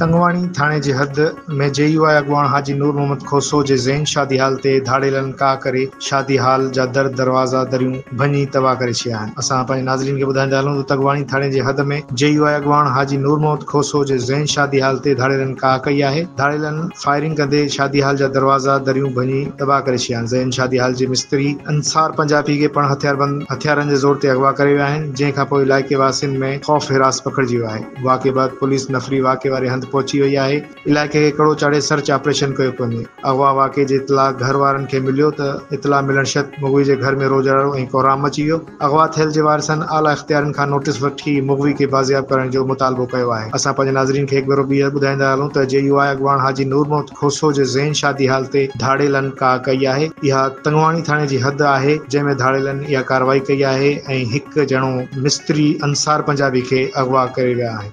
تنگواڻي ٿاڻي جي حد ۾ جي يو آء اڳواڻ حاجي نور محمد کوسو جي زين شادي هال تي ڌاڙيلن ڪاهه ڪري شادي هال جا در دروازا دريون ڀڃي تباهه ڪري ڇڏيا آهن. اسان پنهنجي ناظرين کي ٻڌائيندا هلون ته تنگواڻي ٿاڻي جي حد ۾ جي يو آء اڳواڻ حاجي نور محمد کوسو جي زين شادي هال تي ڌاڙيلن ڪاهه ڪئي آهي. ڌاڙيلن فائرنگ ڪندي شادي هال جا دروازا دريون ڀڃي تباهه ڪري ڇڏيا آهن. زين شادي هال جي مستري انصار پنجابي کي پڻ هٿياربند هٿيارن جي زور تي اغوا ڪري ويا آهن جنهن کانپوء علائقي واسين ۾ خوف هراس پکڙجي ويو آهي. واقعي بعد پوليس نفري واقعي واري هنڌ پهچي وئي آهي، علائقي کي ڪڙو چاڙهي سرچ آپريشن ڪيو پيو وڃي. اغوا واقعي جي اطلاع گهر وارن کي مليو ته اطلاع ملڻ شرط مغوي جي گهر ۾ روڄ-راڙو ۽ ڪهرام مچي ويو. اغوا ٿيل جي وارثن اعليٰ اختيارين کان نوٽيس وٺي مغوي کي بازياب ڪرڻ جو مطالبو ڪيو آهي. اسان پنهنجي ناظرين کي هڪ ڀيرو ٻيهر ٻڌائيندا هلون ته جي يو آء اڳواڻ حاجي نور محمد کوسو جي زين شادي هال تي ڌاڙيلن ڪاهه ڪئي آهي. اها تنگواڻي ٿاڻي جي حد آهي جنهن ۾ ڌاڙيلن اها ڪارروائي ڪئي آهي ۽ هڪ ڄڻو مستري انصار پنجابي کي اغوا ڪري ويا آهن.